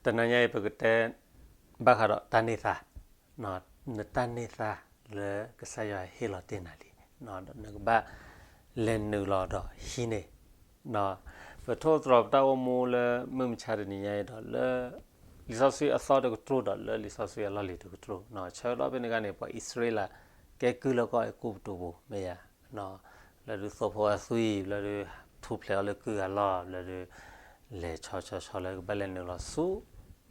တနံၤညါအံၤ ပကတဲဘၣ်ဃးဒီးတၢ်န့ၢ်သါ, နတၢ်န့ၢ်သါလၢကစၢ်ယွၤဟ့ၣ်လီၤတ့ၢ်နၤလံ, ဒီးနကဘၣ်လဲၤနုာ်လီၤဒီးဟံးန့ၢ်, ပထိၣ်သတြီၤပတၢ်အိၣ်မူလၢမုၢ်မဆါတနံၤညါအံၤဒီး လၢလံာ်စီဆှံအသီတကတြူၢ်ဒီးလၢလံာ်စီဆှံအလီၢ်လံၤတကတြူၢ်, ဆၢကတီၢ်ဖဲန့ၣ်အခါန့ၣ် ပှၤအံၣ်စရ့လး ကဲကုၢ်လၢကီၢ်အဲၤကူပတူးပူၤ မ့ၢ်ယၤ လၢဒုးသိဖိအသွံၣ် လၢဒုးထူၣ်ဖျဲးအီၤလၢကုၢ်အလီၢ် လၢဒုး လဲၤဆီဆီဆီလၢကဘၣ်လဲၤနုာ်လီၤဆူ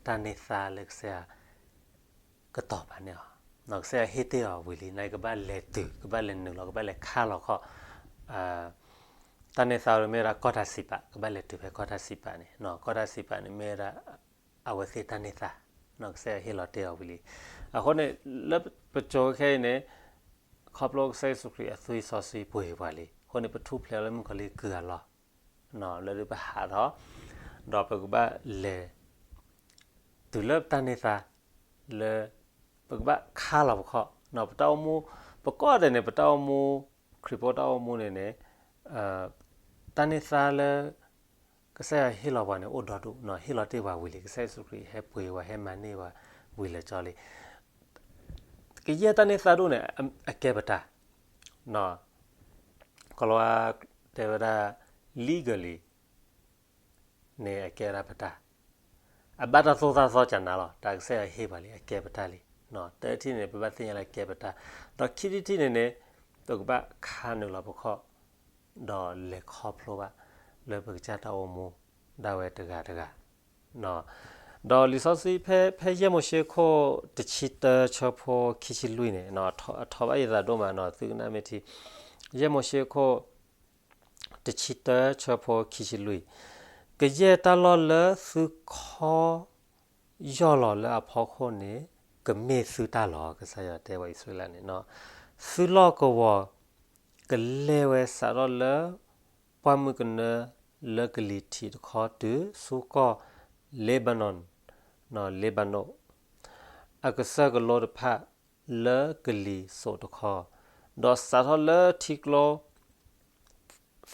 တၢ်န့ၢ်သါလၢကစၢ်ယွၤ ကတီၤပာ်န့ၢ်အီၤ, ကစၢ်ယွၤဟ့ၣ်တ့ၢ်အီၤဝံၤလံ နကဘၣ်လဲၤတုၤ ကဘၣ်လဲၤနုာ်လီၤ ကဘၣ်လဲၤခါလီၤခီၣ်, တၢ်န့ၢ်သါမ့ၢ်ဝဲဒၣ်ကီၢ်တၢ်စံးပာ် ကဘၣ်လဲၤတုၤဖဲကီၢ်တၢ်စံးပာ်န့ၣ်, ကီၢ်တၢ်စံးပာ်န့ၣ်မ့ၢ်ဝဲဒၣ် အဝဲသ့ၣ်တၢ်န့ၢ်သါ, ကစၢ်ယွၤဟ့ၣ်လီၤတ့ၢ်အီၤဝံၤလံ, အဃိန့ၣ် လၢပစိၤခဲအံၤန့ၣ် ခီဖျိကစၢ်ယ့ၣ်ၡူးခရံာ်အသွံၣ်စီဆှံပှ့ၤပှၤလံ, အဃိန့ၣ် ပထူၣ်ဖျဲးလၢမုၣ်ကီၤလံၢ်ကုၢ်အလီၢ် လၢဒုးပဟးထီၣ်, ဒီးပကဘၣ်လဲၤ တုၤလၢပတၢ်န့ၢ်သါ လၢ ပကဘၣ်ခါလီၤပခီၣ်, ပတၢ်အိၣ်မူ ပကိးဂၤဒဲးန့ၣ် ပတၢ်အိၣ်မူ ခရံာ်ဖိတၢ်အိၣ်မူန့ၣ်န့ၣ် တၢ်န့ၢ်သါလၢ ကစၢ်ယွၤဟ့ၣ်လီၤပှၤန့ၣ် အိၣ်ဒီဒူၣ်, ဟ့ၣ်လီၤတ့ၢ်ပှၤဝံၤလံ, ကစၢ်ယ့ၣ်ၡူးခရံာ်ဟဲပှ့ၤပှၤ ဟဲမၤန့ၢ်ပှၤဝံၤလၢာ်ကၠီလံ ကယဲၢ်တၢ်န့ၢ်သါဒိၣ်န့ၣ် အကဲပတၢ်, ကလီၤဝါတဲဝဲဒၣ် legally န့ၣ် အကဲဝဲဒၣ်ပတၢ်, အဘၣ်တၢ်သိၣ်တၢ်သီကနၤလီၤ, တၢ်ကစၢ်ယွၤဟ့ၣ်ပှၤလံ အကဲပတၢ်လံ, တထံၣ်န့ၣ် ပဘၣ်သ့ၣ်ညါလၢအကဲပတၢ်, ဒီးခံထံၣ်တထံၣ်န့ၣ်န့ၣ် ပကဘၣ်ခါနုာ်လီၤပခီၣ် ဒီးလဲၤခီဖျိဘၣ် လၢပကစၢ်တၢ်အိၣ်မူ ဒၣ်ဝဲတဂၤတဂၤ ဒီးလံာ်စီဆှံဖဲ ဖဲယဲၢ်မိၤၡ့ခိၣ်တဆံတၢ ဆၢဖိခံဆံလွံၢ်န့ၣ် အထီဘၣ်ယသးဒိၣ်မးနီၤ သုကနၣ်မ့ၢ်ထံ, ယဲၢ်မိၤၡ့ခိၣ်တဆံတၢ ဆၢဖိခံဆံလွံၢ်, ကယဲၢ်တၢ်လီၢ်လၢသုခီ ယီၢ်လီၤလၢအဖီခိၣ်န့ၣ် ကမ့ၢ်သုတၢ်လီၤ, ကစၢ်ယွၤတဲပှၤအံၣ်စရ့လးန့ၣ်, သုလီၢ်ကဝီၤ ကလဲၤဝဲစးထီၣ်လၢ ပှၢ်မုၢ်ကနၢလၢကလံၤထံးတခီတုၤဆူကီၢ် Lebanon, Lebanon အကစၢၢ်ကလိတဖၣ်လၢကလံၤစိးတခီ, ဒီးစးထီၣ်လၢထံကျိ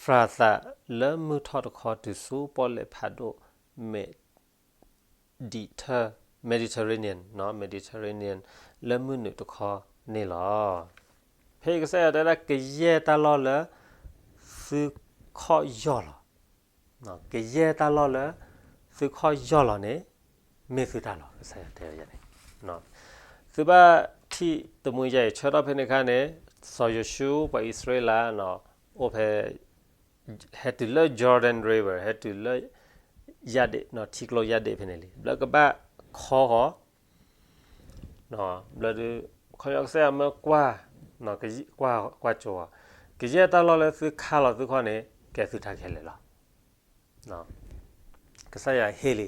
ဖရၤသးလၢမုၢ်ထီၣ်တခီတုၤဆူပီၣ်လဲၣ်ဖးဒိၣ် Mediter-, Mediterranean, Mediterranean လၢမုၢ်နုာ်တခီန့ၣ်လီၤ. ဖဲအံၤကစၢ်ယွၤတဲဒၣ်ကယဲၢ်တၢ်လီၢ်လၢ သုခီယီၢ်လီၤ, ကယဲၢ်တၢ်လီၢ်လၢ သုခီယီၢ်လီၤန့ၣ် မ့ၢ်သုတၢ်လီၤ ကစၢ်ယွၤတဲဝဲန့ၣ် သုဘၣ်ထံၣ်တမှံယၤအံၤ ဆၢထီၣ်ဖဲန့ၣ်အခါန့ၣ် စီၤယိၤၡူ ပှၤအံၣ်စရ့လး အိၣ်ဖဲ ဟဲတုၤလၢ Jordan River ဟဲတုၤလၢ ယၣ်ဒ့ၣ် ထံကျိယၣ်ဒ့ၣ်ဖဲန့ၣ်လံ ဘျီကဘၣ်ခီဃီၤ ဘျီဒုး ခီဖျိကစၢ်ယွၤမၢကွၢ် ကွၢ် ကွၢ်ကၠိအီၤ ကယဲၢ်တၢ်လီၢ်လၢသုခါလီၤသုခီန့ၣ် ကဲသုတၢ်ခဲလၢာ်လီၤ. ကစၢ်ယွၤဟ့ၣ်လံ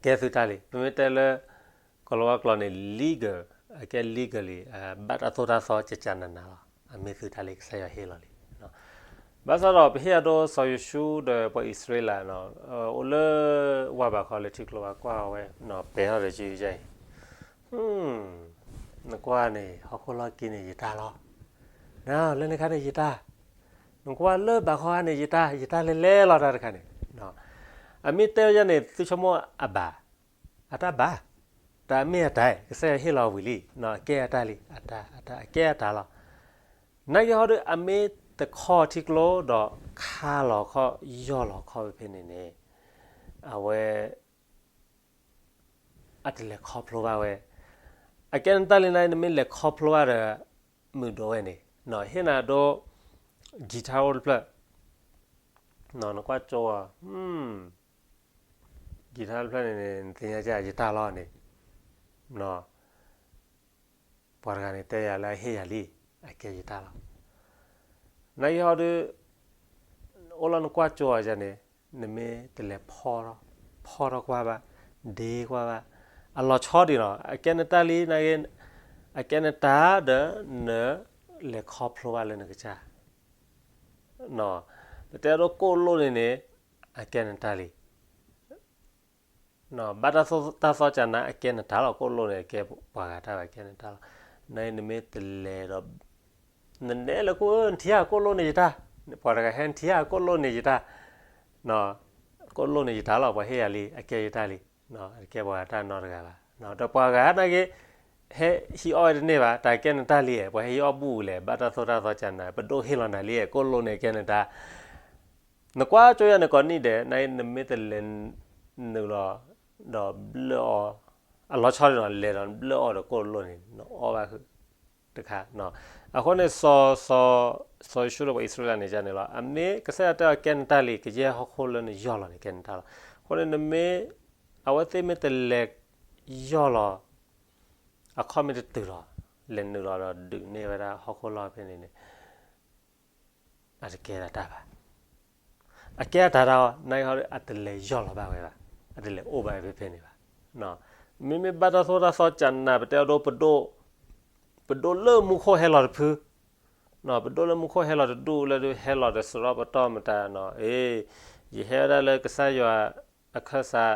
ကဲသုတၢ်လံ ပမ့ၢ်တဲလၢ ကီၤလၤဝါကျိာ်န့ၣ် legal အကဲ legally ဘၣ်တၢ်သိၣ်တၢ်သီကကနၤနၤလီၤ အမ့ၢ်သုတၢ်လံ ကစၢ်ယွၤဟ့ၣ်လီၤလံ ဘၣ်ဆၣ်ဒီးပဟ့ၣ်အဒိ စီၤယိၤၡူဒီးပှၤအံၣ်စရ့လး အိၣ်လၢဝၤဘးခီလၢထံကျိဘၣ်ကွၢ်ဝဲ ပဲာ်ထီၣ်ဒီးကယုကယါအံၤ နကွၢ်န့ၣ် ဟီၣ်ခိၣ်လီၢ်ခံန့ၣ်ယတၢ်လီၤ. လၢန့ၣ်ခါန့ၣ်ယတၢ်, နကွၢ်လၢဘးခီခါန့ၣ်ယတၢ်, ယတၢ်လဲၤလဲၤလီၤတၢ်တခါန့ၣ်. အမ့ၢ်တဲဝဲဒ်န့ၣ် သုဆိကမိၣ်အဘၣ်, အတၢ်ဘၣ်, တၢ်မ့ၢ်အတၢ်, ကစၢ်ယွၤဟ့ၣ်လီၤဝံၤလံ, အကဲအတၢ်လံ, အတၢ်, အတၢ်, အကဲအတၢ်လီၤ. နာ်က့ဟီဒုး အမ့ၢ်တခီထံကျိဒီးခါလီၤခီၣ်ယီၢ်လီၤခီၣ်ဖဲန့ၣ်န့ၣ်, အဝဲ အတလဲၤခီဖျိဘၣ်ဝဲ. အကဲနတၢ်လံန့ၣ် နမ့ၢ်လဲၤခီဖျိဘၣ်ဒီး မုာ်ဒိၣ်ဝဲန့ၣ်, ဟ့ၣ်နၤဒိ guitar အိၣ်တဖျၢၣ်, နကွၢ်ကၠိအီၤ, guitar တဖျၢၣ်န့ၣ် နသ့ၣ်ညါယတၢ်လီၤန့ၣ်, ပှၤတဂၤန့ၣ်တဲယၤလၢအဟ့ၣ်ယၤလံ, အကဲယတၢ်လီၤ. နာ်က့ဟီဒုး အိၣ်လီၤနကွၢ်ကၠိအီၤယၤန့ၣ်, နမ့ၢ်တလဲၤဖီထီၣ်, ဖီထီၣ်ကွၢ်ဘၣ်, ဒ့ကွၢ်ဘၣ်, အလီၤဆီဒံးနီၤ, အကဲနတၢ်လံ, နာ်က့ အကဲနတၢ်ဒီးနလဲၤခီဖျိဘၣ်လၢနကစၢ်, ပတဲအဒိကိၣ်လိၣ်န့ၣ်န့ၣ်, အကဲနတၢ်လံ. ဘၣ်တၢ်သိၣ်တၢ်သီကနၤ အကဲနတၢ်လီၤ, ကိၣ်လိၣ်န့ၣ် အကဲပှၤဂၤတၢ်ဘၣ် အကဲနတၢ်လီၤ. နမ့ၢ်တလဲၤဒီး နနဲလၢခိၣ် နထံၣ်ဧါကိၣ်လိၣ်န့ၣ်ယတၢ်, ပှၤတဂၤဟဲနထံၣ်ဧါကိၣ်လိၣ်န့ၣ်ယတၢ်, ကိၣ်လိၣ်န့ၣ်ယတၢ်လီၤ, ပှၤဟ့ၣ်ယၤလံ, အကဲယတၢ်လံ, တကဲပှၤတၢ်နီတဂၤဘၣ်. ဒီးပှၤဂၤနာ်က့ ဟဲဟံးအီၣ်ဝဲတန့ၢ်ဘၣ်, တၢ်ကဲနတၢ်လံ, ပှၤဟဲဟံးအီၣ်ဘူၣ်လဲၣ်, ဘၣ်တၢ်သိၣ်တၢ်သီကနၤ, ပဒိၣ်ဟ့ၣ်လီၤနၤလံ, ကိၣ်လိၣ်န့ၣ်ကဲနတၢ်. နကွၢ်ကၠိယၤန့ၣ်ကိးနံၣ်ဒဲး, နာ်က့နမ့ၢ်တလဲၤနုာ်လီၤ ဒီးဘျၢၣ်အီၤ, အလီၤဆီဒ်သိးနလဲၤဒီးနဘျၢၣ်အီၤဒီးကိၣ်လိၣ်န့ၣ် နအီၣ်ဘၣ်ဃုာ်တခါ. အဃိန့ၣ် စီၤ, စီၤယိၤၡူးဒီးပှၤအံၣ်စရ့လးန့ၣ်န့ၣ်လီၤ, အမ့ၢ်ကစၢ်ယွၤတဲအီၤကဲနတၢ်လံ, ကယဲၢ်ဟီၣ်ခိၣ်လၢနယီၢ်လီၤန့ၣ် ကဲနတၢ်လီၤ. အဃိန့ၣ်နမ့ၢ်, အဝဲသ့ၣ်မ့ၢ်တလဲၤယီၢ်လီၤ, အခီၣ်မ့ၢ်တတုၤလီၤ, လဲၤနုာ်လီၤဒီးဒုးန့ၢ်ဝဲဒၣ်ဟီၣ်ခိၣ်လီၢ်ဖဲန့ၣ်န့ၣ် အတကဲဒၣ်တၢ်ဘၣ်. အကဲအတၢ်တၢ်အီၤ, နာ်က့ဟီဒီးအတလဲၤယီၢ်လီၤဘၣ်ဝဲဘၣ်, အတလဲၤအိၣ်ဘၣ်ဝဲဖဲဖဲန့ၣ်ဘၣ်. မ့မ့ၢ်ဘၣ်တၢ်သိၣ်တၢ်သီကနၤ ပတဲအဒိ ပဒိၣ်လၢမူခိၣ်ဟဲလီၤတဖု, ပဒိၣ်လၢမူခိၣ်ဟဲလီၤတဒူၣ်လၢဒုးဟဲလီၤဒီးစရီပတီၢ်မတၤနီၤ, အ့, ယဟဲဝဲဒၣ်လၢကစၢ်ယွၤအခၢၣ်စး,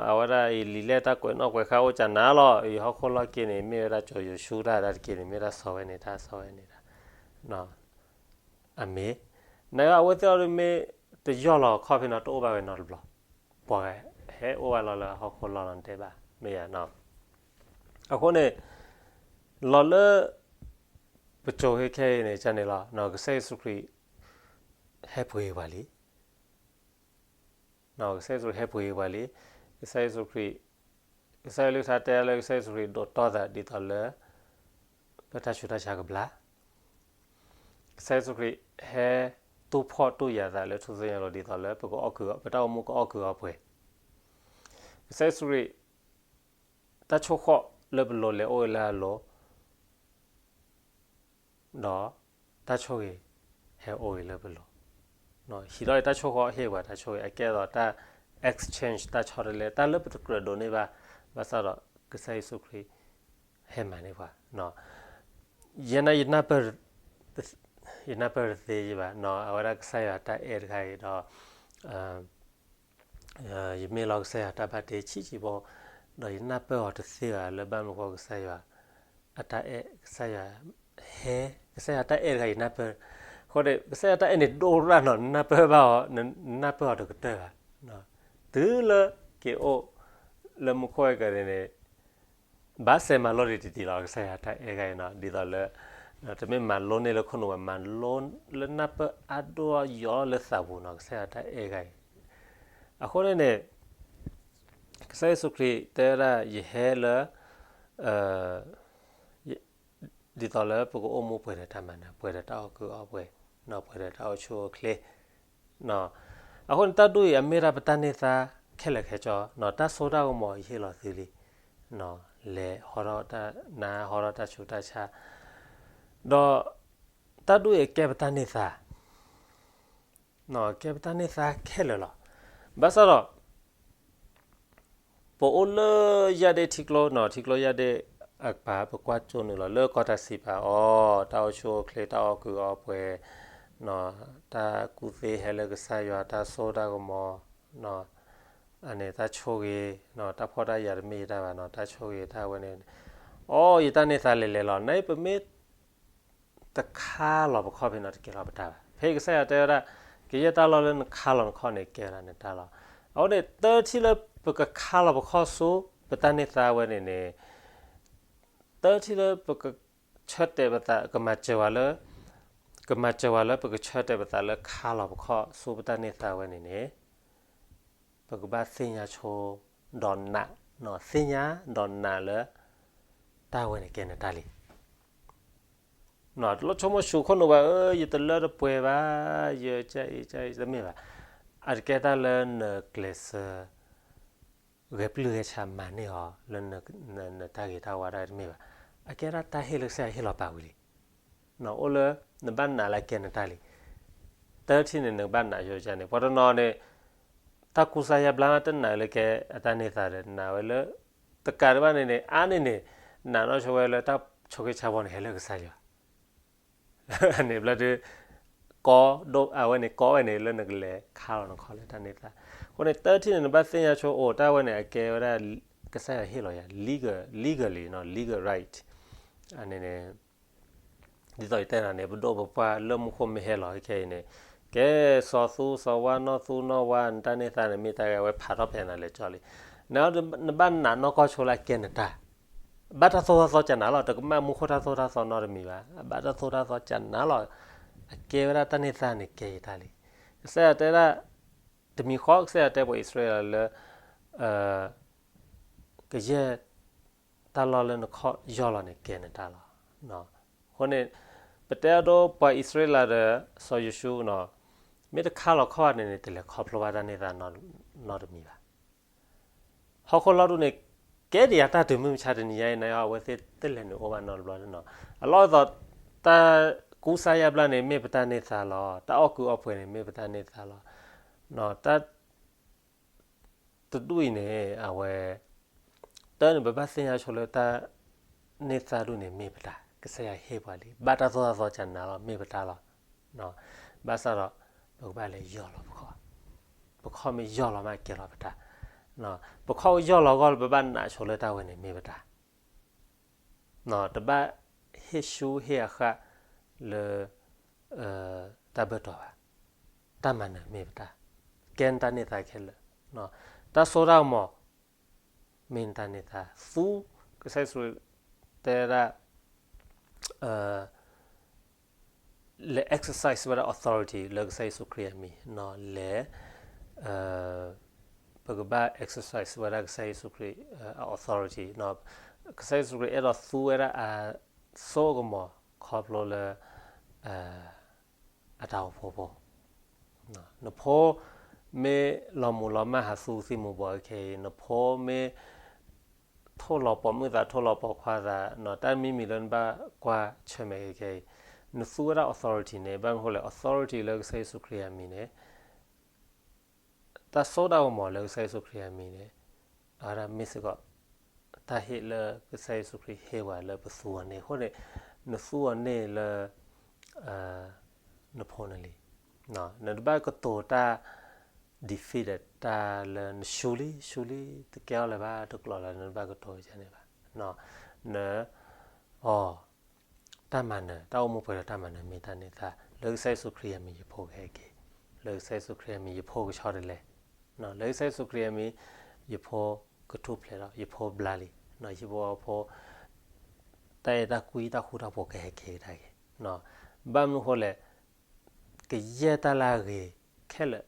အဝဲဒၣ်အံၤလံာ်လဲၢ်တၢ်ကွဲးနီၣ်ကွဲးဃါအိၣ်ကနၤလီၤ, အံၤဟီၣ်ခိၣ်လီၢ်က့န့ၣ် မ့ၢ်ဝဲဒၣ်စီၤယိၤၡူတၢ်ဒၣ်တက့ၢ်န့ၣ် မ့ၢ်ဒၣ်စီၤဝဲန့ၣ်တၢ်, စီၤဝဲန့ၣ်တၢ် အမ့ၢ်, နာ်က့အဝဲသ့ၣ်အီၤဒုးမ့ၢ်တယီၢ်လီၤအခီၣ်ဖဲနီၤ တအိၣ်ဘၣ်ဝဲနီတဘျီ, ပှၤဟဲအိၣ်ဘၣ်လီၤလၢဟီၣ်ခိၣ်လီၢ်လီၤတဲဘၣ်, မ့ၢ်ဧါ. အဃိန့ၣ် လီၤလၢပစိၤခဲခဲအံၤန့ၣ် ကန့ၣ်လီၤ, ကစၢ်ယ့ၣ်ၡူးခရံာ် ဟဲပှ့ၤပှၤလံ ကစၢ်ယ့ၣ်ၡူးခရံာ်ဟဲပှ့ၤပှၤလံ, ကစၢ်ယ့ၣ်ၡူးခရံာ်, ကစၢ်ယွၤအကလုၢ်ကထါတဲလၢကစၢ်ယ့ၣ်ၡူးခရံာ်ဒိးတီၢ်သးဒ်သိးလၢ ပတၢ်ဆူးတၢ်ဆါကဘျါ, ကစၢ်ယ့ၣ်ၡူးခရံာ်ဟဲတူၢ်ဖှီၣ်တူၢ်ယာ်သးလၢထူၣ်စုညါအလိၤဒ်သိးလၢပကအီၣ်ကုာ်, ပတၢ်အိၣ်မူကအီၣ်ကုာ်အီပှဲၤ, ကစၢ်ယ့ၣ်ၡူးခရံာ် တၢ်ဆိၣ်ဃီၣ်လၢပလိၤလဲၤအိၣ်ဝဲလၢအလိၤ ဒီးတၢ်ဆိၣ်ဂ့ၤဟဲအိၣ်ဂ့ၤလၢပလိၤ, ဟံးထီၣ်အံၤတၢ်ဆိၣ်ဃီၣ်ဟ့ၣ်ပှၤတၢ်ဆိၣ်ဂ့ၤ အကဲသိးတၢ် exchange တၢ်ဆီတလဲ တၢ်လၢပတကြၢးဒိးန့ၢ်ဘၣ်, ဘၣ်ဆၣ်ဒီးကစၢ်ယ့ၣ်ၡူးခရံာ်ဟဲမၤန့ၢ်ပှၤ, ယဲန့ၣ် ယနၢ်ပၢၢ်, ယနၢ်ပၢၢ်တသ့ယဘၣ်, အဝဲဒၣ်ကစၢ်ယွၤတၢ်အဲၣ်တခါအံၤဒီး ယမ့ၢ်လီၤကစၢ်ယွၤတၢ်ဘၣ်တ့ဆံးဆံးဖိ, ဒီးယနၢ်ပၢၢ်အီၤတသ့ဘၣ်လၢဘၣ်မနုၤဃိ ကစၢ်ယွၤအတၢ်အဲၣ်, ကစၢ်ယွၤဟဲ, ကစၢ်ယွၤတၢ်အဲၣ်တခါယနၢ်ပၢၢ်, အဃိန့ၣ် ကစၢ်ယွၤတၢ်အဲၣ်န့ၣ်ဒိၣ်ရၣ်နီၤ, နနၢ်ပၢၢ်ဘၣ်အီၤ, နနၢ်ပၢၢ်အီၤတကတၢၢ်ဘၣ်, တုၤလၢက့ၤအိၣ်လၢမူခိၣ်ဝဲကန့ၣ်န့ၣ် ဘၣ်စဲးမၤလိဒံးတံၢ်တံၢ်လီၤ ကစၢ်ယွၤတၢ်အဲၣ်တခါအံၤနီၤ, ဒ်သိးလၢ တမ့ၢ်မၤလိန့ၢ်လၢခိၣ်နူာ်ဘၣ်, မၤလိလၢနၢ်ပၢၢ်အါဒိၣ်ယီၤလၢသးပူၤနီၤ ကစၢ်ယွၤတၢ်အဲၣ်တခါအံၤ, အဃိန့ၣ်န့ၣ် ကစၢ်ယ့ၣ်ၡူးခရံာ်တဲဝဲဒၣ် ယဟဲလၢ ဒ်သိးလၢပကအိၣ်မူပှဲၤဒီးတၢ်မၤနၢၤ, ပှဲၤဒီးတၢ်အီၣ်ကုာ်အီပှဲၤ, ပှဲၤဒီးတၢ်အိၣ်ဆူၣ်အိၣ်ချ့, အဃိန့ၣ် တၢ်ဒ်အံၤ အမ့ၢ်ဒၣ်ပတၢ်န့ၢ်သါခဲလၢာ်ခဲဆ့, တၢ်စိတၢ်ကမီၤယဟ့ၣ်လီၤသုလံ, လဲၤဟီထီၣ်တၢ်နါ ဟီထီၣ်တၢ်ဆူးတၢ်ဆါ, ဒီးတၢ်ဒ်အံၤအကဲပတၢ်န့ၢ်သါ, ကဲပတၢ်န့ၢ်သါခဲလၢာ်လီၤ. ဘၣ်ဆၣ်ဒီး ပအိၣ်လၢယၢ်ဒ့ၣ်ထံကျိ, ထံကျိယၢ်ဒ့ၣ်အကပၤ ပကွၢ်ကၠိနုာ်လီၤလၢကီၢ်တၢ်စံးပာ်အီၤ, တၢ်အိၣ်ဆူၣ်အိၣ်ချ့, တၢ်အီၣ်ကုာ်အီပှဲၤ, တၢ်ကူၣ်သ့ဟဲလၢကစၢ်ယွၤ, တၢ်စိတၢ်ကမီၤ, အန့ၣ်တၢ်ဆိၣ်ဂ့ၤ, တၢ်ဖှီၣ်တၢ်ယာ်တမ့ၢ်ယတၢ်ဘၣ်နီၤ, တၢ်ဆိၣ်ဂ့ၤတၢ်ဝဲန့ၣ်, အိ ယတၢ်န့ၢ်သါလဲၤလဲၤလီၤ. နာ်က့ပမ့ၢ် တခါလီၤပခီၣ်ဖဲန့ၣ် တကဲလီၤပတၢ်ဘၣ်. ဖဲကစၢ်ယွၤတဲဝဲဒၣ် ကယဲၢ်တၢ်လီၢ်လၢနခါလီၤနခီၣ်န့ၣ် ကဲဝဲဒၣ်နတၢ်လီၤ. အဃိန့ၣ် တၢ်ထံၣ်လၢပကခါလီၤပခီၣ်ဆူ ပတၢ်န့ၢ်သါဝဲန့ၣ်န့ၣ်, တၢ်ထံၣ်လၢပကဆၢတဲာ်ပသး ကမၤစၢၤဝဲလၢ, ကမၤစၢၤဝဲလၢပကဆၢတဲာ်ပသးလၢခါလီၤပခီၣ်ဆူပတၢ်န့ၢ်သါဝဲန့ၣ်န့ၣ် ပကဘၣ်သ့ၣ်ညါဆိ ဒီးနာ်, သ့ၣ်ညါဒီးနာ်လၢ တၢ်ဝဲန့ၣ်ကဲနတၢ်လံ. တလိၣ်ဆိကမိၣ်ဆူခိၣ်နူာ်ဘၣ်, ယတလၢတပှဲၤဘၣ်, ယကအံၤကအံၤတမ့ၢ်ဘၣ်. အတကဲတၢ်လၢနကျဲးစၢး ဂဲၤပျုၢ်ဂဲၤဆးမၤန့ၢ်အီၤ လၢနတၢ်ဂ့ၤတၢ်ဝါတၢ်တမ့ၢ်ဘၣ်. အကဲဒၣ်တၢ်ဟ့ၣ်လၢကစၢ်ယွၤဟ့ၣ်လီၤပာ်ဝံၤလံ. အိၣ်လၢ နဘၣ်နာ်လၢအကဲနတၢ်လံ. တၢ်ထံၣ်န့ၣ် နကဘၣ်နာ်ယိာ်န့ၣ်, ပှၤတနီၤန့ၣ် တၢ်ကူစါယါဘျါမး တနာ်လၢကဲအတၢ်န့ၢ်သါဒီး နာ်ဝဲလၢ တကးဒံးဘၣ်န့ၣ်န့ၣ် အါန့ၢ်န့ၣ် နာ်နီၢ်ဆိဝဲလၢတၢ်ဆိးက့ဆါဘီန့ၣ် ဟဲလၢကစၢ်ယွၤ န့ၣ်ဘျီဒုး ကီဒိၣ်အဝဲန့ၣ် ကီဝဲန့ၣ်လၢနကလဲၤခါလီၤနခီၣ်လၢတၢ်န့ၢ်သါ. အဃိန့ၣ် တၢ်ထံၣ်န့ၣ် နဘၣ်သ့ၣ်ညါဆိအိၣ် တၢ်ဝဲန့ၣ် အကဲဝဲဒၣ် ကစၢ်ယွၤဟ့ၣ်လီၤယၤ legal, legally, legal right န့ၣ်န့ၣ် ဒ်သိးယတဲနၤန့ၣ် ပဒိၣ်ပပှၢ်လၢမူခိၣ်မ့ၢ်ဟဲလီၤခဲအံၤန့ၣ် ကဲစီၤသူစီၤဝါနီၢ်သူနီၢ်ဝါ နတၢ်န့ၢ်သါန့ၣ်မ့ၢ်တၢ်ဂ့ၤ အဝဲဖးထီၣ်ဖဲနၤလဲၤကၠီလံ. န နဘၣ်နာ်နီၢ်ကီၢ်ဆိလၢအကဲနတၢ်, ဘၣ်တၢ်သိၣ်တၢ်သီကနၤလီၤ, တကမၣ်မူခိၣ်တၢ်သိၣ်တၢ်သီနီတမံၤဘၣ်, ဘၣ်တၢ်သိၣ်တၢ်သီကနၤလီၤ, အကဲဝဲဒၣ်တၢ်န့ၢ်သါန့ၣ်ကဲယတၢ်လံ. ကစၢ်ယွၤတဲဒၣ်, တမံၤဃီကစၢ်ယွၤတဲပှၤအံၣ်စရ့လးလၢ ကယဲၢ်တၢ်လီၢ်လၢနခီၣ်ယီၢ်လီၤန့ၣ် ကဲနတၢ်လီၤ. အဃိန့ၣ် ပတဲအဒိပှၤအံၣ်စရ့လးဒီး စီၤယိၤၡူနီၤ, မ့ၢ်တခါလီၤခီၣ်ဘၣ်န့ၣ်န့ၣ် တလဲၤခီဖျိဘၣ်တၢ်န့ၢ်သါနီတမံၤဘၣ်. ဟီၣ်ခိၣ်လီၢ်ဒူၣ်န့ၣ် ကဲဒ်ယၤတၢ်တုၤမုၢ်မဆါတနံၤညါအံၤန့ၣ် အဝဲသ့ၣ်တလဲၤနုာ်အိၣ်ဘၣ်နီတဘျီနီၤ. အလီၢ်အသိး တၢ်ကူစါယါဘျါန့ၣ် မ့ၢ်ပတၢ်န့ၢ်သါလီၤ. တၢ်အီၣ်ကုးအီပှဲၤန့ၣ် မ့ၢ်ပတၢ်န့ၢ်သါလီၤ. တၢ် တဒူၣ်အံၤန့ၣ် အဝဲ တၢ်န့ၣ် ပဘၣ်သ့ၣ်ညါဆိလၢတၢ်န့ၢ်သါဒူၣ်န့ၣ် မ့ၢ်ပတၢ်, ကစၢ်ယွၤဟ့ၣ်ပှၤလံ, ဘၣ်တၢ်သိၣ်တၢ်သီကနၤလီၤ မ့ၢ်ပတၢ်လီၤ. ဘၣ်ဆၣ်ဒီး ပကဘၣ်လဲၤယီၢ်လီၤပခီၣ်, ပခီၣ်မ့ၢ်ယီၢ်လီၤမး ကဲလီၤပတၢ်, ပခီၣ်ယီၢ်လီၤအဂီၢ်လၢပဘၣ်နာ်ဆိလၢတၢ်ဝဲန့ၣ်မ့ၢ်ပတၢ် တဘၣ်ဟ့ၣ်ဆူဟ့ၣ်အဃၣ်လၢ တၢ်ဘၢၣ်တီၤဘၣ်. တၢ်မၤနၢၤမ့ၢ်ပတၢ်, ကဲနတၢ်န့ၢ်သါခဲလၢာ်, တၢ်စိတၢ်ကမီၤ မ့ၢ်နတၢ်န့ၢ်သါ, သူ ကစၢ်ယ့ၣ်ၡူးခရံာ်တဲဒၣ် လဲၤ exercise ဝဲဒၣ် authority လၢကစၢ်ယ့ၣ်ၡူးခရံာ်အမံၤ, လဲၤ ပကဘၣ် exercise ဝဲဒၣ်ကစၢ်ယ့ၣ်ၡူးခရံာ်အ authority, ကစၢ်ယ့ၣ်ၡူးခရံာ်အဲၣ်ဒိးသူဝဲဒၣ်အ စိကမီၤခီဖျိလၢ အတၢ်အိၣ်ဖှိၣ်ဖိ, နဖိ မ့ၢ်လီၤမုၢ်လီၤမၢ်ဟးသူသံမူၤဘှီးခဲအံၤ, နဖိမ့ၢ် ထိၣ်လီၤပိာ်မုၣ်သး ထိၣ်လီၤပိာ်ခွါသး, တၢ်မံၤမံၤလၢနဘၣ်ကွၢ်ဆၢၣ်မဲာ်ခဲအံၤ, နသူဝဲဒၣ် authority န့ၣ် ဘၣ်မနုၤဃိလဲၣ်, authority လၢကစၢ်ယ့ၣ်ၡူးခရံာ်အမံၤန့ၣ် တၢ်စိတၢ်ကမီၤလၢကစၢ်ယ့ၣ်ၡူးခရံာ်အမံၤန့ၣ် အဝဲဒၣ်မ့ၢ်စ့ၢ်ကီး တၢ်ဟ့ၣ်လၢကစၢ်ယ့ၣ်ၡူးခရံာ်ဟ့ၣ်ဝဲလၢပသူအီၤန့ၣ်အဃိန့ၣ်, နသူအီၤန့ၣ်လၢ နဖိန့ၣ်လံ. နတဘၣ်ကတိၤတၢ် defeat တၢ်လၢနဆူလံ ဆူလံ တကဲထီၣ်လၢၤဘၣ်တကျိၤလၢ နတဘၣ်ကတိၤန့ၣ်ဘၣ်. န အီၤ တၢ်မၤနၢၤ တၢ်အိၣ်မူပှဲၤဒီးတၢ်မၤနၢၤမ့ၢ်တၢ်န့ၢ်သါ, လၢကစၢ်ယ့ၣ်ၡူးခရံာ်အမံၤ ယဖိကဟဲက့ၤ, လၢကစၢ်ယ့ၣ်ၡူးခရံာ်အမံၤ ယဖိကဆီတလဲ, လၢကစၢ်ယ့ၣ်ၡူးခရံာ်အမံၤ ယဖိကထူၣ်ဖျဲးဒီး ယဖိဘျါလံ, ယဖိဖိ တၢ်အဲၣ်တၢ်ကွံတၢ်ဃူတၢ်ဖိးကဟဲက့ၤကဒါက့ၤ, ဘၣ်မနုၤဃိလဲၣ်, ကယဲၢ်တၢ်လၢအဂ့ၤခဲလၢာ်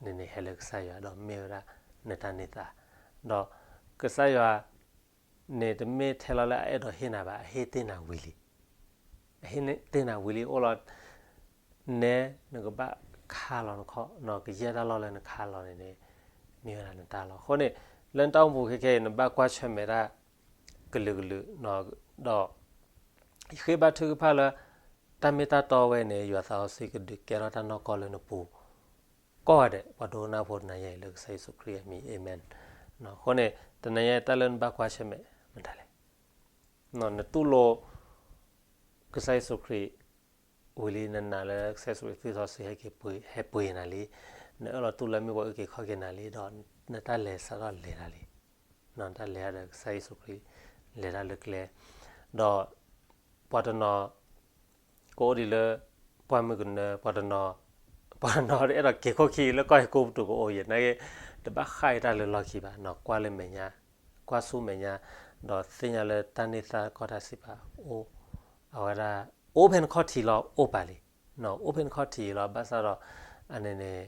န့ၣ်န့ၣ် ဟဲလၢကစၢ်ယွၤ ဒီးမ့ၢ်ဝဲဒၣ်နတၢ်န့ၢ်သါ, ဒီးကစၢ်ယွၤန့ၣ် တမ့ၢ်ထဲလီၤလၢအအဲၣ်ဒိးဟ့ၣ်နၤဘၣ်, အဟ့ၣ်တ့ၢ်နၤဝံၤလံ, အဟ့ၣ်တ့ၢ်နၤဝံၤလံအိၣ်လီၤ, နဲ နကဘၣ်ခါလီၤနခီၣ်, ကယဲၢ်တၢ်လီၢ်လၢနခါလီၤန့ၣ်န့ၣ် မ့ၢ်ဝဲဒၣ်နတၢ်လီၤ. အဃိန့ၣ် လၢနတၢ်အိၣ်မူပူၤခဲခဲအံၤ နဘၣ်ကွၢ်ဆၢၣ်မဲာ်တၢ်ကလုာ်ကလုာ်, ဒီး ယဃ့ဘါထုကဖၣ်လၢ တၢ်မ့ၢ်တၢ်တီဝဲန့ၣ် ယွၤသးစီဆှံကဒုးကဲထီၣ်တၢ်နီၢ်ကီၢ်လၢနပူၤ ကိးဂၤဒဲး ပှၤဒိကနၣ်ဖိတနၤညါအံၤလၢကစၢ်ယ့ၣ်ၡူးခရံာ်အမံၤ, အၤမ့ၣ်. အဃိန့ၣ် တနၤညါအံၤတၢ်လၢနဘၣ်ကွၢ်ဆၢၣ်မဲာ်မတၤလဲၣ်, နတူၢ်လိာ် ကစၢ်ယ့ၣ်ၡူးခရံာ်ဝံၤလံ နနာ်လၢကစၢ်ယ့ၣ်ၡူးခရံာ်သွံၣ်စီဆှံဟဲက့ၤပှ့ၤ, ဟဲပှ့ၤနၤလံ, နအၢၣ်လီၤတူၢ်လၢမ့ၢ်ပှၤအုၣ်က့ၤခီၣ်က့ၤနၤလံ, ဒီးနတၢ်လဲၤစးထီၣ်လဲၤတၢ်လံ, နတၢ်လဲၤတၢ်ဒီးကစၢ်ယ့ၣ်ၡူးခရံာ်လဲၤတၢ်လၢကျဲ, ဒီး ပှၤတနီၤ ကအိၣ်ဒံးလၢ ပှၢ်မုၢ်ကနၢ, ပှၤတနီၤ ပှၤတနီၤအဲၣ်ဒိးက့ၤခိၣ်ခံလၢကီၢ်ဟံၣ်ကိးပတူးကအိၣ်ယဲၢ်, နာ်က့ တဘၣ်ဃၣ်အံၤတၢ်လၢလီၢ်ခံဘၣ်, ကွၢ်လၢမဲာ်ညါ, ကွၢ်ဆူမဲာ်ညါ, ဒီးသ့ၣ်ညါလၢတၢ်န့ၢ်သါကီၢ်တၢ်စံးပာ်အိၣ်, အဝဲဒၣ် အိၣ်ဖဲနခီၣ်ထံးလီၤ အိၣ်ပာ်လံ, အိၣ်ဖဲနခီၣ်ထံးလီၤ, ဘၣ်ဆၣ်ဒီး အန့ၣ်န့ၣ်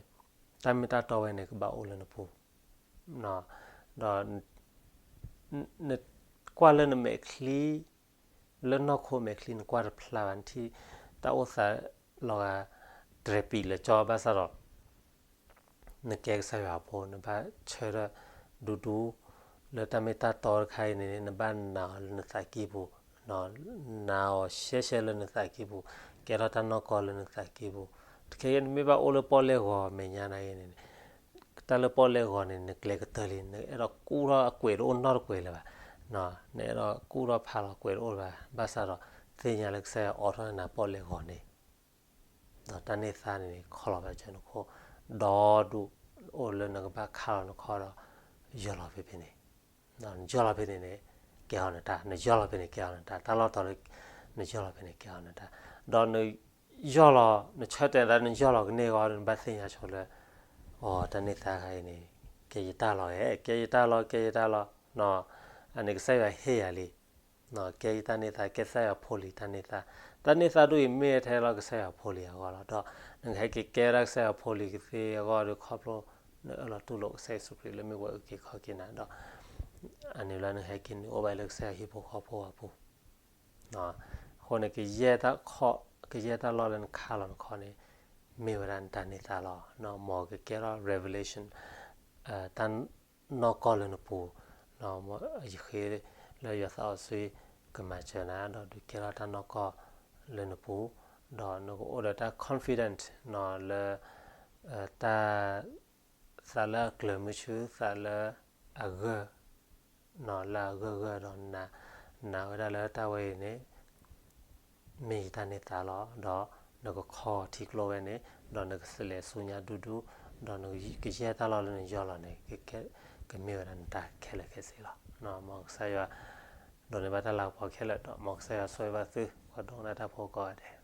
တၢ်မ့ၢ်တၢ်တီဝဲန့ၣ် ကဘၣ်အိၣ်လၢနပူၤ, ဒီး နကွၢ်လၢနမဲာ်ချံ လၢနီၢ်ခိမဲာ်ချံ နကွၢ်တဖျါဘၣ်, နထံၣ်တၢ်အိၣ်သးလီၤဂာ် တြဲၤပံာ်လၢာ်ကၠီ ဘၣ်ဆၣ်ဒီး နကဲကစၢ်ယွၤအဖိ နဘၣ်ဆၢထၢၣ်ဒူဒူ လၢတၢ်မ့ၢ်တၢ်တီတခါအံၤန့ၣ် နဘၣ်နာ်အီၤလၢနသးကံၢ်ပူၤ, နာ်အီၤရှဲရှဲလၢနသးကံၢ်ပူၤ, ကဲထီၣ်တၢ်နီၢ်ကီၢ်လၢနသးကံၢ်ပူၤ, တခဲအံၤ နမ့ၢ်ဘၣ်အိၣ်လၢပီၣ်လဲၣ်ဂီၤမဲာ်ညါနာ်က့န့ၣ် တၢ်လၢပီၣ်လဲၣ်ဂီၤန့ၣ် နကျဲကတၢၢ်လံ, နအဲၣ်ဒိးကူၣ်ထီၣ်အကွဲးတအိၣ်နီတကွဲးလၢၤဘၣ်, နအဲၣ်ဒိးကူၣ်ထီၣ်ဖးလီၤကွဲးတအိၣ်လၢၤဘၣ်, ဘၣ်ဆၣ်ဒီး သ့ၣ်ညါလၢကစၢ်ယွၤအိးထီၣ်နၤပီၣ်လဲၣ်ဂီၤန့ၣ်, ဒီးတၢ်န့ၢ်သါန့ၣ်န့ၣ် ခီလီၤဘၣ်စၢၤနခိၣ်, ဒီဒူၣ်အိၣ်လၢနကဘၣ်ခးလီၤနခီၣ်ဒီး ယီၢ်လီၤဖဲဖဲန့ၣ်, နယီၢ်လီၤဖဲန့ၣ်န့ၣ် ကဲအီၤနတၢ်, နယီၢ်လီၤဖဲန့ၣ်ကဲအီၤနတၢ်, တၢ်လီၢ်တီၤလၢ နယီၢ်လီၤဖဲန့ၣ်ကဲအီၤနတၢ်, ဒီးန ယီၢ်လီၤ, နဆၢတဲာ်သး နယီၢ်လီၤကန့ၢ်အဂီၢ် နဘၣ်သ့ၣ်ညါဆိလၢ အိ တၢ်န့ၢ်သါတခါအံၤန့ၣ် ကဲယတၢ်လီၤဧါ, ကဲယတၢ်လီၤ, ကဲယတၢ်လီၤ. အန့ၣ်ကစၢ်ယွၤဟ့ၣ်ယၤလံ, ကဲယတၢ်န့ၢ်သါ, ကဲကစၢ်ယွၤဖိလံၤတၢ်န့ၢ်သါ. တၢ်န့ၢ်သါဒ်အံၤမ့ၢ်ထဲလီၤကစၢ်ယွၤဖိလံၤအဂီၢ်လီၤ. ဒီးနကဟဲက့ၤကဲဝဲဒၣ်ကစၢ်ယွၤဖိလံၤကသ့အဂီၢ်ဒီး ခီဖျိနအၢၣ်လီၤတူၢ်လိာ်ကစၢ်ယ့ၣ်ၡူးခရံာ်လၢမ့ၢ်ပှၤအုၣ်က့ၤခီၣ်က့ၤနၤဒီး အန့ၣ်လၢနကဟဲက့ၤနုာ်အိၣ်ဘၣ်လၢကစၢ်ယွၤဟံၣ်ဖိဃီဖိအပူၤ အဃိန့ၣ် ကယဲၢ်တၢ်ခီၣ် ကယဲၢ်တၢ်လီၢ်လၢနခါလီၤနခီၣ်န့ၣ် မ့ၢ်ဝဲဒၣ်နတၢ်န့ၢ်သါလီၤ. မ်ကကဲထီၣ် revelation တၢ်နီၢ်ကီၢ်လၢနပူၤ, ယဃ့လၢယွၤသးစီဆှံကမၤစၢၤနၤ ဒီးဒုးကဲထီၣ်တၢ်နီၢ်ကီၢ်လၢနပူၤ, ဒီးနကအိၣ်ဒီးတၢ် confident လၢ တၢ် သးလၢအကျၢၤမုဆူ သးလၢအဂၢၢ် လၢအဂၢၢ်ဂၢၢ်ဒီး နာ်ဝဲဒၣ်လၢတၢ်ဝဲအံၤန့ၣ် မ့ၢ်ယတၢ်န့ၢ်သါလီၤ. ဒီးနကခီထံကျိဝဲန့ၣ် ဒီးနကစလဲၤဆူညါဒူဒူ, ဒီးနကယဲၢ်တၢ်လီၢ်လၢနယီၢ်လီၤန့ၣ် ကမ့ၢ်ဝဲဒၣ်နတၢ်ခဲလၢာ်ခဲဆ့လီၤ. မ်ကစၢ်ယွၤ ဒိးန့ၢ်ဘၣ်တၢ်လၤကပီၤခဲလၢာ်ဒီး မ်ကစၢ်ယွၤဆိၣ်ဂ့ၤဘၣ်သု ပှၤဒိကနၣ်တၢ်ဖိကိးဂၤဒဲး.